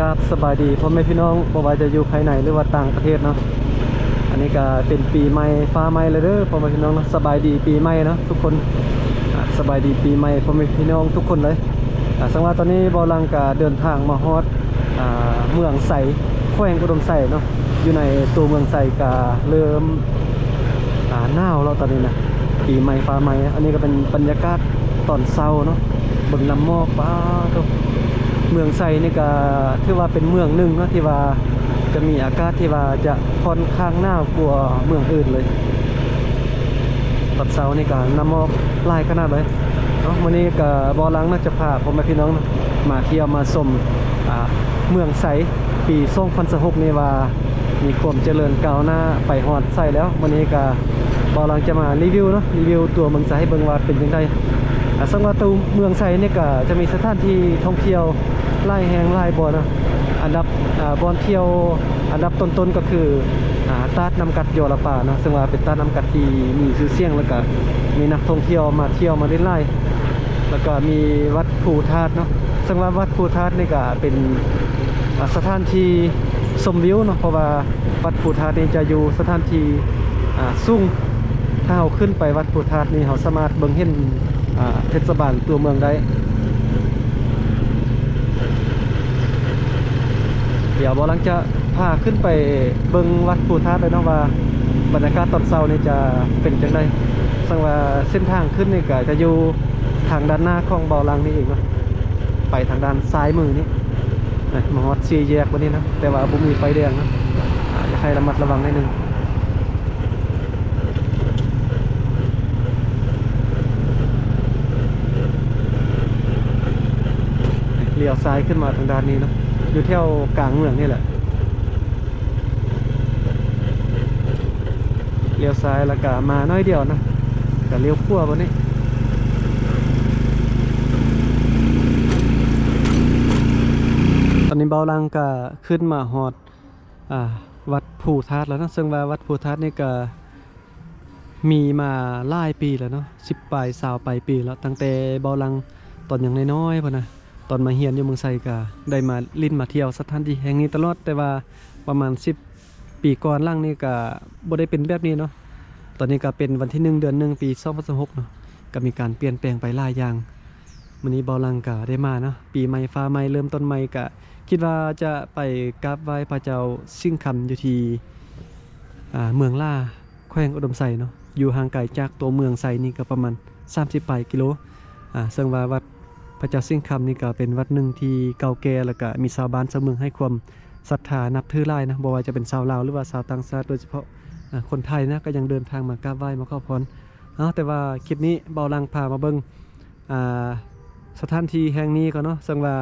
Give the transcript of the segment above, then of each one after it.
ກາບສະບາຍດີພໍ່ແມ່ພີ່ນ້ອງ ບໍ່ວ່າຈະຢູ່ພາຍໃນ ຫຼືວ່າຕ່າງປະເທດເນາະ. ອັນນີ້ກະເປັນປີໃໝ່ຟ້າໃໝ່ແລ້ວເດີພໍ່ແມ່ພີ່ນ້ອງເນາະ. ສະບາຍດີປີໃໝ່ເນາະທຸກຄົນ. ອາ ສະບາຍດີປີໃໝ່ພໍ່ແມ່ພີ່ນ້ອງທຸກຄົນເລີຍ. ອາ ເຊິ່ງວ່າຕອນນີ້ບ່າວຫຼັງກະເດີນທາງມາຮອດ ອາ ເມືອງໄຊ ແຂວງອຸດົມໄຊເນາະ. ຢູ່ໃນຕົວເມືອງໄຊກະເລີ່ມ ອາ ໜາວແລ້ວຕອນນີ້ນະ ປີໃໝ່ຟ້າໃໝ່. ອັນນີ້ກະເປັນບັນຍາກາດຕອນເຊົ້າເນາະ ເບິ່ງນ້ຳໝອກ. ປາໂທ້ ເມືອງໄຊນີ້ກະຖືວ່າເປັນເມືອງໜຶ່ງເນາະ ທີ່ວ່າຈະມີອາກາດທີ່ວ່າຈະຂ້ອນຂ້າງໜາວກວ່າເມືອງອື່ນເລີຍ. ຕອນເຊົ້ານີ້ກະນ້ຳໝອກຫຼາຍຂະໜາດເລີຍເນາະ. ມື້ນີ້ກະບ່າວຫຼັງນະ ຈະພາພໍ່ແມ່ພີ່ນ້ອງມາທ່ຽວມາຊົມ ອາ ເມືອງໄຊ ປີສອງພັນຊາວຫົກນີ້ວ່າມີຄວາມຈະເລີນກ້າວໜ້າໄປຮອດໃສແລ້ວ. ມື້ນີ້ກະບ່າວຫຼັງຈະມາຣີວິວເນາະ ຣີວິວຕົວເມືອງໄຊໃຫ້ເບິ່ງວ່າເປັນຈັ່ງໃດ. ອາ ເຊິ່ງວ່າຕົວເມືອງໄຊນີ້ກະຈະມີສະຖານທີ່ທ່ອງທ່ຽວຫຼາຍແຫ່ງຫຼາຍບ່ອນເນາະ. ອັນດັບ ອາ ບ່ອນທ່ຽວອັນດັບຕົ້ນໆກະຄື ອາ ຕາດນ້ຳກັດຢໍລະປາເນາະ ເຊິ່ງວ່າເປັນຕາດນ້ຳກັດທີ່ມີຊື່ສຽງ ແລ້ວກະມີນັກທ່ອງທ່ຽວມາທ່ຽວມາຫຼິ້ນຫຼາຍ. ແລ້ວກະມີວັດພູທາດເນາະ ເຊິ່ງວ່າວັດພູທາດນີ້ກະເປັນ ອາ ສະຖານທີ່ຊົມວິວເນາະ ເພາະວ່າວັດພູທາດນີ້ຈະຢູ່ສະຖານທີ່ ອາ ສູງ. ຖ້າເຮົາຂຶ້ນໄປວັດພູທາດນີ້ ເຮົາສາມາດເບິ່ງເຫັນ ອາ ເທດສະບານຕົວເມືອງໄດ້. ດຽວບ່າວຫຼັງຈະພາຂຶ້ນໄປເບິ່ງວັດພູທາດເລີຍເນາະ ວ່າບັນຍາກາດຕອນເຊົ້ານີ້ຈະເປັນຈັ່ງໃດ. ເຊິ່ງວ່າເສັ້ນທາງຂຶ້ນນີ້ກະຈະຢູ່ທາງດ້ານໜ້າຂອງບ່າວຫຼັງນີ້ເອງເນາະ ໄປທາງດ້ານຊ້າຍມືນີ້. ມາຮອດສີ່ແຍກບາດນີ້ເນາະ ແຕ່ວ່າບໍ່ມີໄຟແດງເນາະ ອາ ຢາກໃຫ້ລະມັດລະວັງໜ້ອຍໜຶ່ງ. ລ້ຽວຊ້າຍຂຶ້ນມາທາງດ້ານນີ້ເນາະ ຢູ່ແຖວກາງເມືອງນີ້ແຫຼະ. ລ້ຽວຊ້າຍແລ້ວກະມາໜ້ອຍດຽວນະ ກະລ້ຽວຂວາບາດນີ້. ຕອນນີ້ບ່າວຫຼັງກະຂຶ້ນມາຮອດ ອາ ວັດພູທາດແລ້ວເນາະ ເຊິ່ງວ່າວັດພູທາດນີ້ກະມີມາຫຼາຍປີແລ້ວເນາະ ສິບປາຍ ຊາວປາຍປີແລ້ວ ຕັ້ງແຕ່ບ່າວຫຼັງຕອນຍັງນ້ອຍໆພຸ້ນນະ. ຕອນມາຮຽນຢູ່ເມືອງໄຊກະໄດ້ມາຫຼິ້ນມາທ່ຽວສະຖານທີ່ແຫ່ງນີ້ຕະຫຼອດ ແຕ່ວ່າປະມານສິບປີກ່ອນຫຼັງນີ້ກະບໍ່ໄດ້ເປັນແບບນີ້ເນາະ. ຕອນນີ້ກະເປັນວັນທີໜຶ່ງ ເດືອນໜຶ່ງ ປີສອງພັນຊາວຫົກເນາະ ກະມີການປ່ຽນແປງໄປຫຼາຍຢ່າງ. ມື້ນີ້ບ່າວຫຼັງກະໄດ້ມາເນາະ ປີໃໝ່ຟ້າໃໝ່ ເລີ່ມຕົ້ນໃໝ່ ກະຄິດວ່າຈະໄປກາບໄຫວ້ພະເຈົ້າສິງຄຳຢູ່ທີ່ ອາ ເມືອງຫຼ້າ ແຂວງອຸດົມໄຊເນາະ ຢູ່ຫ່າງໄກຈາກຕົວເມືອງໄຊນີ້ກະປະມານສາມສິບປາຍກິໂລ. ອາ ເຊິ່ງວ່າວັດພະເຈົ້າສິງຄຳນີ້ກະເປັນວັດໜຶ່ງທີ່ເກົ່າແກ່ ແລ້ວກະມີຊາວບ້ານຊາວເມືອງໃຫ້ຄວາມສັດທານັບຖືຫຼາຍນະ ບໍ່ວ່າຈະເປັນຊາວລາວ ຫຼືວ່າຊາວຕ່າງຊາດ ໂດຍສະເພາະ ອາ ຄົນໄທນະ ກະຍັງເດີນທາງມາກາບໄຫວ້ມາຂໍພອນ. ເອົາ ແຕ່ວ່າຄລິບນີ້ບ່າວຫຼັງພາມາເບິ່ງ ອາ ສະຖານທີ່ແຫ່ງນີ້ກ່ອນເນາະ ເຊິ່ງວ່າ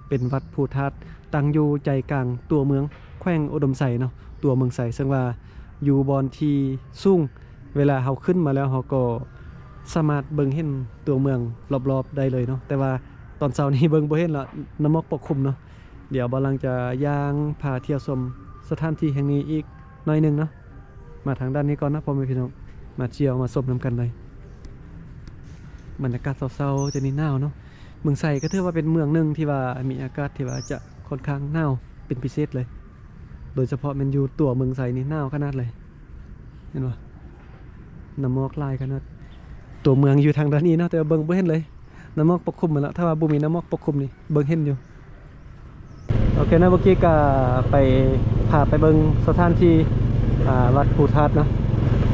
ເປັນວັດພູທາດ ຕັ້ງຢູ່ໃຈກາງຕົວເມືອງ ແຂວງອຸດົມໄຊເນາະ ຕົວເມືອງໄຊ ເຊິ່ງວ່າຢູ່ບ່ອນທີ່ສູງ. ເວລາເຮົາຂຶ້ນມາແລ້ວ ເຮົາກໍສາມາດເບິ່ງເຫັນຕົວເມືອງລອບໆໄດ້ເລີຍເນາະ ແຕ່ວ່າຕອນເຊົ້ານີ້ເບິ່ງບໍ່ເຫັນລະ ນ້ຳໝອກປົກຄຸມເນາະ. ດຽວບ່າວຫຼັງຈະຍ່າງພາທ່ຽວຊົມສະຖານທີ່ແຫ່ງນີ້ອີກໜ້ອຍໜຶ່ງເນາະ. ມາທາງດ້ານນີ້ກ່ອນນະ ພໍ່ແມ່ພີ່ນ້ອງ ມາທ່ຽວມາຊົມນຳກັນໄດ້. ບັນຍາກາດເຊົ້າໆຈະນີ້ໜາວເນາະ. ເມືອງໄຊກໍຖືວ່າເປັນເມືອງໜຶ່ງທີ່ວ່າມີອາກາດທີ່ວ່າຈະຂ້ອນຂ້າງໜາວເປັນພິເສດເລີຍ ໂດຍສະເພາະແມ່ນຢູ່ຕົວເມືອງໄຊນີ້ໜາວຂະໜາດເລີຍ. ເຫັນບໍ່? ນ້ຳໝອກຫຼາຍຂະໜາດ. ຕົວເມືອງຢູ່ທາງດ້ານນີ້ເນາະ ແຕ່ວ່າເບິ່ງບໍ່ເຫັນເລີຍ ນ້ຳໝອກປົກຄຸມໝົດລະ. ຖ້າວ່າບໍ່ມີນ້ຳໝອກປົກຄຸມນີ້ເບິ່ງເຫັນຢູ່. ໂອເຄເນາະ ເມື່ອກີ້ກະໄປ ພາໄປເບິ່ງສະຖານທີ່ ອາ ວັດພູທາດເນາະ.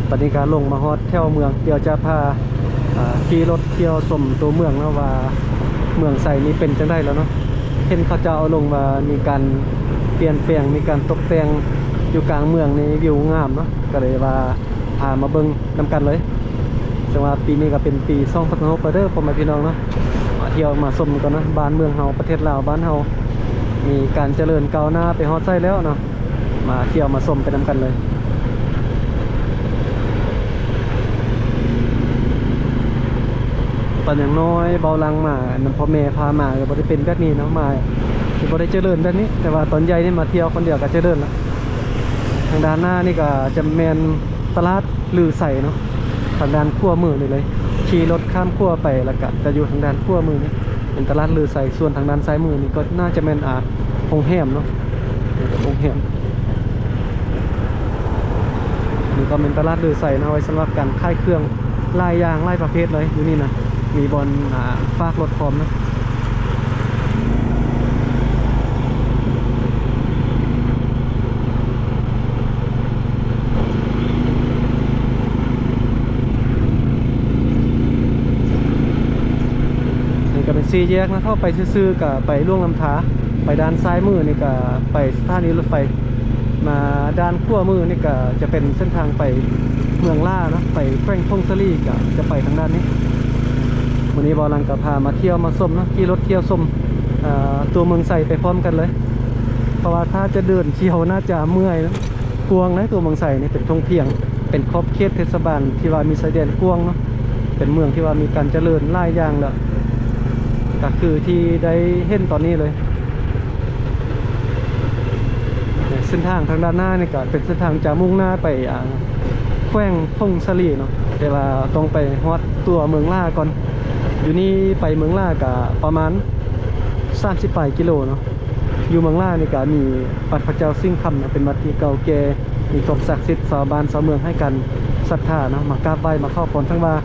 ຕອນນີ້ກະລົງມາຮອດແຖວເມືອງ ດຽວຈະພາ ອາ ຂີ່ລົດທ່ຽວຊົມຕົວເມືອງເນາະ ວ່າເມືອງໄຊນີ້ເປັນຈັ່ງໃດແລ້ວເນາະ. ເຫັນເຂົາເຈົ້າເອົາລົງວ່າມີການປ່ຽນແປງ ມີການຕົກແຕ່ງຢູ່ກາງເມືອງນີ້ ວິວງາມເນາະ ກະເລີຍວ່າພາມາເບິ່ງນຳກັນເລີຍ. ເຊິ່ງວ່າປີນີ້ກະເປັນປີສອງພັນຊາວຫົກແລ້ວເດີ ພໍ່ແມ່ພີ່ນ້ອງເນາະ. ມາທ່ຽວມາຊົມກັນເນາະ ບ້ານເມືອງເຮົາ ປະເທດລາວບ້ານເຮົາ ມີການຈະເລີນກ້າວໜ້າໄປຮອດໃສແລ້ວເນາະ. ມາທ່ຽວມາຊົມໄປນຳກັນເລີຍ. ຕອນຍັງນ້ອຍບ່າວຫຼັງມານຳພໍ່ແມ່ພາມາ ກະບໍ່ໄດ້ເປັນແບບນີ້ເນາະ ມາກະບໍ່ໄດ້ຈະເລີນແບບນີ້. ແຕ່ວ່າຕອນໃຫຍ່ນີ້ມາທ່ຽວຄົນດຽວກະຈະເລີນລະ. ທາງດ້ານໜ້ານີ້ກະຈະແມ່ນ ຕະຫຼາດລືໄຊເນາະ ທາງດ້ານຂວາມືນີ້ເລີຍ. ຂີ່ລົດຂ້າມຂົວໄປ ແລ້ວກະຈະຢູ່ທາງດ້ານຂວາມືນີ້ ເປັນຕະຫຼາດລືໄຊ. ສ່ວນທາງດ້ານຊ້າຍມືນີ້ກໍໜ້າຈະແມ່ນ ອາ ໂຮງແຮມເນາະ ນີ້ກໍໂຮງແຮມ. ນີ້ກໍແມ່ນຕະຫຼາດເດີໄຊເນາະ ໄວ້ສຳລັບການຂາຍເຄື່ອງຫຼາຍຢ່າງຫຼາຍປະເພດເລີຍ. ຢູ່ນີ້ນະ ມີບ່ອນ ອ່າ ຝາກລົດພ້ອມນະ. ນີ້ກໍເປັນສີ່ແຍກນະ ເຂົ້າໄປຊື່ໆ ກໍໄປຫຼວງນ້ຳທາ, ໄປດ້ານຊ້າຍມືນີ້ກໍໄປສະຖານີລົດໄຟ, ມາດ້ານຂວາມືນີ້ກໍຈະເປັນເສັ້ນທາງໄປເມືອງຫຼ້າເນາະ, ໄປແຂວງຜົ້ງສາລີ ກໍຈະໄປທາງດ້ານນີ້. ມື້ນີ້ບ່າວຫຼັງກໍພາມາທ່ຽວມາຊົມເນາະ, ຂີ່ລົດທ່ຽວຊົມ ອ່າ ຕົວເມືອງໄຊໄປພ້ອມກັນເລີຍ. ເພາະວ່າຖ້າຈະເດີນທ່ຽວໜ້າຈະເມື່ອຍນະ, ກວ້າງໃດ໋ ຕົວເມືອງໄຊນີ້ເປັນທົ່ງພຽງ, ເປັນຂອບເຂດເທດສະບານທີ່ວ່າມີຊາຍແດນກວ້າງເນາະ, ເປັນເມືອງທີ່ວ່າມີການຈະເລີນຫຼາຍຢ່າງແລ້ວ, ກໍຄືທີ່ໄດ້ເຫັນຕອນນີ້ເລີຍ. ເສັ້ນທາງທາງດ້ານໜ້ານີ້ກໍເປັນເສັ້ນທາງຈະມຸ່ງໜ້າໄປ ອ່າ ແຂວງຜົ້ງສາລີເນາະ, ແຕ່ວ່າຕ້ອງໄປຮອດຕົວເມືອງຫຼ້າກ່ອນ. ຢູ່ນີ້ໄປເມືອງຫຼ້າກໍປະມານສາມສິບປາຍກິໂລເນາະ. ຢູ່ເມືອງຫຼ້ານີ້ກໍມີວັດພະເຈົ້າສິງຄຳເນາະ, ເປັນວັດທີ່ເກົ່າແກ່ ມີຄວາມສັກສິດ, ຊາວບ້ານຊາວເມືອງໃຫ້ການສັດທາເນາະ, ມາກາບໄຫວ້ ມາຂໍພອນ. ເຖິງວ່າ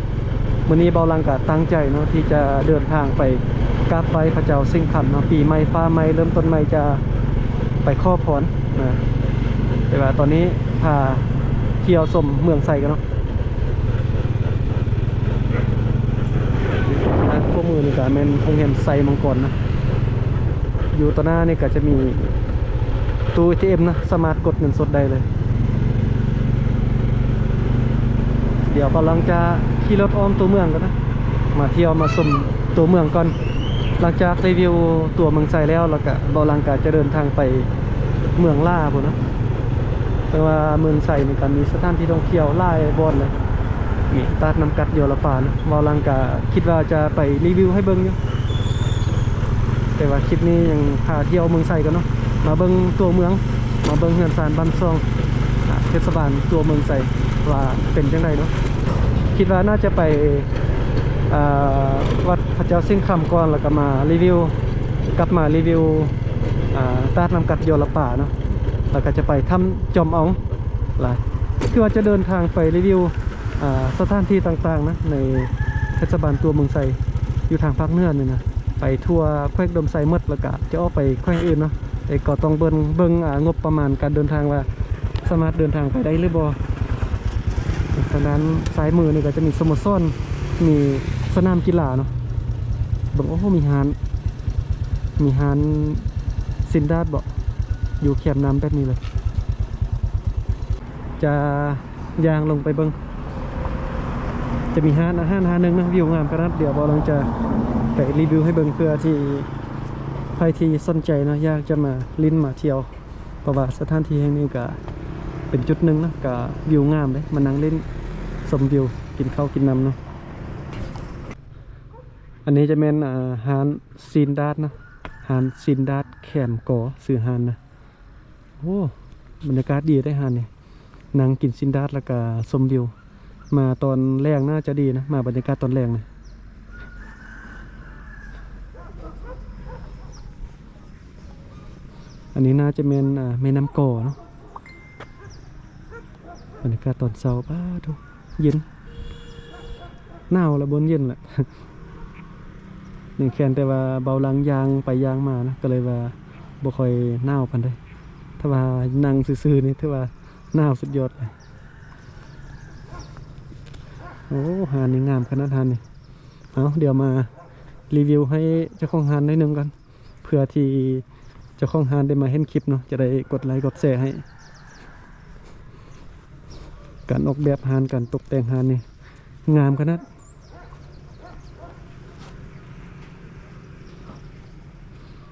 ມື້ນີ້ບ່າວຫຼັງກໍຕັ້ງໃຈເນາະ ທີ່ຈະເດີນທາງໄປກາບໄຫວ້ພະເຈົ້າສິງຄຳເນາະ, ປີໃໝ່ຟ້າໃໝ່ ເລີ່ມຕົ້ນໃໝ່ ຈະໄປຂໍພອນນະ. ແຕ່ວ່າຕອນນີ້ພາທ່ຽວຊົມເມືອງໄຊກັນເນາະ. ທາງຂວາມືນີ້ກໍແມ່ນໂຮງແຮມໄຊມັງກອນນະ, ຢູ່ຕໍ່ໜ້ານີ້ກໍຈະມີຕູ້ເອທີເອັມນະ, ສາມາດກົດເງິນສົດໄດ້ເລີຍ. ດຽວບ່າວຫຼັງຈະຂີ່ລົດອ້ອມຕົວເມືອງກ່ອນນະ, ມາທ່ຽວມາຊົມຕົວເມືອງກ່ອນ. ຫຼັງຈາກຣີວິວຕົວເມືອງໄຊແລ້ວ ແລ້ວກະບ່າວຫຼັງກະຈະເດີນທາງໄປເມືອງຫຼ້າພຸ້ນນະ. ແຕ່ວ່າເມືອງໄຊນີ້ກະມີສະຖານທີ່ທ່ອງທ່ຽວຫຼາຍບ່ອນເລີຍ, ມີຕະຫຼາດນ້ຳກັດຢໍລະປານະ. ບ່າວຫຼັງກະຄິດວ່າຈະໄປຣີວິວໃຫ້ເບິ່ງຢູ່, ແຕ່ວ່າຄລິບນີ້ຍັງພາທ່ຽວເມືອງໄຊກ່ອນເນາະ, ມາເບິ່ງຕົວເມືອງ, ມາເບິ່ງເຮືອນຊານບ້ານຊ່ອງ ເທດສະບານຕົວເມືອງໄຊວ່າເປັນຈັ່ງໃດເນາະ. ຄິດວ່າໜ້າຈະໄປ ອ່າ ວັດພະເຈົ້າສິງຄຳກ່ອນ ແລ້ວກໍມາຣີວິວ, ກັບມາຣີວິວ ອ່າ ຕະຫຼາດນ້ຳກັດຢໍລະປາເນາະ, ແລ້ວກໍຈະໄປຖ້ຳຈອມອອງ. ລະ ຄືວ່າຈະເດີນທາງໄປຣີວິວ ອ່າ ສະຖານທີ່ຕ່າງໆນະ ໃນເທດສະບານຕົວເມືອງໄຊ ຢູ່ທາງພາກເໜືອນີ້ນະ, ໄປທົ່ວແຂວງອຸດົມໄຊໝົດ ແລ້ວກະຈະອອກໄປແຂວງອື່ນເນາະ. ແຕ່ກໍຕ້ອງເບິ່ງ ເບິ່ງ ອ່າ ງົບປະມານການເດີນທາງວ່າສາມາດເດີນທາງໄປໄດ້ຫຼືບໍ່. ທາງດ້ານຊ້າຍມືນີ້ກໍຈະມີສະໂມສອນ ມີສະໜາມກິລາເນາະ. ເບິ່ງ ໂອ້ ມີຮ້ານ ມີຮ້ານຊີ້ນດາດເບາະ ຢູ່ແຄມນ້ຳແບບນີ້ເລີຍ. ຈະຍ່າງລົງໄປເບິ່ງ ຈະມີຮ້ານອາຫານຮ້ານໜຶ່ງນະ, ວິວງາມຂະໜາດ. ດຽວບ່າວຫຼັງຈະໄປຣີວິວໃຫ້ເບິ່ງ ເພື່ອທີ່ໃຜທີ່ສົນໃຈເນາະ ຢາກຈະມາຫຼິ້ນມາທ່ຽວ, ເພາະວ່າສະຖານທີ່ແຫ່ງນີ້ກະເປັນຈຸດໜຶ່ງນະ, ກະວິວງາມເດ້, ມານັ່ງຫຼິ້ນຊົມວິວ ກິນເຂົ້າກິນນ້ຳເນາະ. ອັນນີ້ຈະແມ່ນ ອ່າ ຮ້ານຊີ້ນດາດເນາະ, ຮ້ານຊີ້ນດາດແຄມກໍ ຊື່ຮ້ານນະ. ໂອ້ ບັນຍາກາດດີເດ້ຮ້ານນີ້, ນັ່ງກິນຊີ້ນດາດແລ້ວກະຊົມວິວ. ມາຕອນແລງໜ້າຈະດີນະ, ມາບັນຍາກາດຕອນແລງນະ. ອັນນີ້ໜ້າຈະແມ່ນ ອ່າ ແມ່ນ້ຳກໍເນາະ. ບັນຍາກາດຕອນເຊົ້າ ປາໂທ້ ເຢັນ ໜາວລະ ບໍ່ເຢັນລະ ຍັງແຄ່ນ ແຕ່ວ່າບ່າວຫຼັງຍ່າງໄປຍ່າງມານະ ກໍເລີຍວ່າບໍ່ຄ່ອຍໜາວປານໃດ. ຖ້າວ່ານັ່ງຊື່ໆນີ້ ຖືວ່າໜາວສຸດຍອດເລີຍ. ໂອ້ ຮ້ານນີ້ງາມຂະໜາດຮ້ານນີ້. ເອົາ ດຽວມາຣີວິວໃຫ້ເຈົ້າຂອງຮ້ານໜ້ອຍໜຶ່ງກ່ອນ. ເພື່ອທີ່ເຈົ້າຂອງຮ້ານໄດ້ມາເຫັນຄລິບເນາະ ຈະໄດ້ກົດໄລກົດແຊໃຫ້. ການອອກແບບຮ້ານ ການຕົກແຕ່ງຮ້ານນີ້ງາມຂະໜາດ.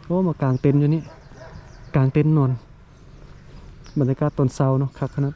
ໂອ້ ມາກາງເຕັນຢູ່ນີ້ ກາງເຕັນນອນ. ບັນຍາກາດຕອນເຊົ້າເນາະ ຄັກຂະໜາດ.